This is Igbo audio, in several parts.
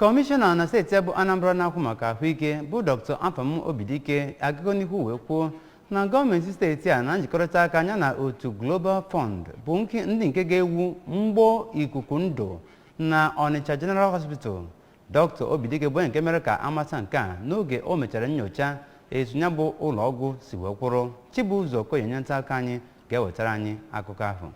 Kọmishọna na steeti bụ Anambra na-ahụ maka ahụike, bụ Dr. Afam Obidike, agago n'ihu wee kwuo na gọọmenti steeti a na njikọrịta aka ya na otu Global Fund bụ ndị nke ga-ewu mgbọ ikuku ndụ na Onitsha General Hospital. Dr. Obidike bụ onye nke mere ka amata nke a n'oge o mechara nyocha etu ya bụ ụlọọgwụ si wee kwụrụ. Chibuzo Okoye, onye nta akụkọ anyị, ga-ewetara anyị akụkọ ahụ.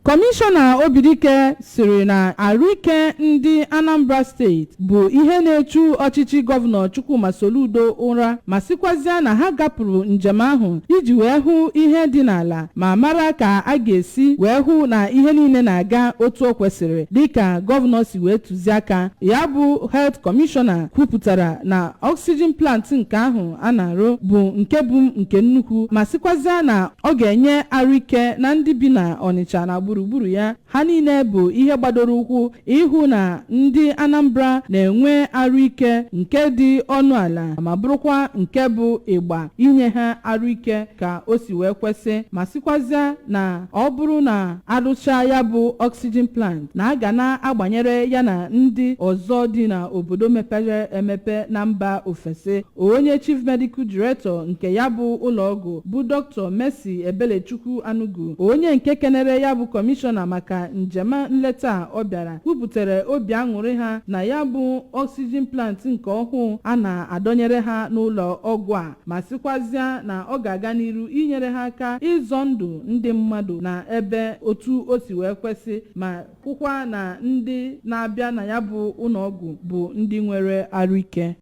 Kọmishọna Obidike siri na arụike ndị Anambra Steeti bụ ihe na-echu ọchịchị Gọvanọ Chukwuma Soludo ụra, ma sịkwazịa na ha gapụrụ njem ahụ iji wee hụ ihe dị n'ala ma mara ka a ga-esi wee hụ na ihe niile na-aga otu o kwesịrị, dịka gọvanọ si wee tụziaka. Ya bụ health kọmishọna kwupụtara na oxygen plant nke ahụ a na-arụ bụ nke bụ nke nnukwu, ma sịkwazịa na ọ ga-enye arụike na ndị bi na Ọnịcha na gburugburu ya. Ha niile bụ ihe gbadoro ụkwụ ịhụ na ndị Anambra na-enwe arụike nke dị ọnụ ala ma bụrụkwa nke bụ ịgba inye ha arụike ka o si wee kwesị, ma sịkwazịa na ọ bụrụ na arụchaa ya bụ oxygen plant, na a ga na-agbanyere ya na ndị ọzọ dị n'obodo mepere emepe na mba ofesi. Onye chief medical director nke ya bụ ụlọọgwụ, bụ Dr. Mercy Ebelechukwu Anugu, onye nke kenere ya bụ kọmishọna maka njem nleta a ọ bịara, kwupụtara obi aṅụrị ha na ya bụ oxygen plant nke ọhụụ a na-adọnyere ha n'ụlọ ọgwụ a, ma sịkwazịa na ọ ga-aga n'iru inyere ha aka ịzọ ndụ ndị mmadụ na ebe otu o si wee kwesị, ma kwukwa na ndị na-abịa na ya bụ ụlọọgwụ bụ ndị nwere arụike.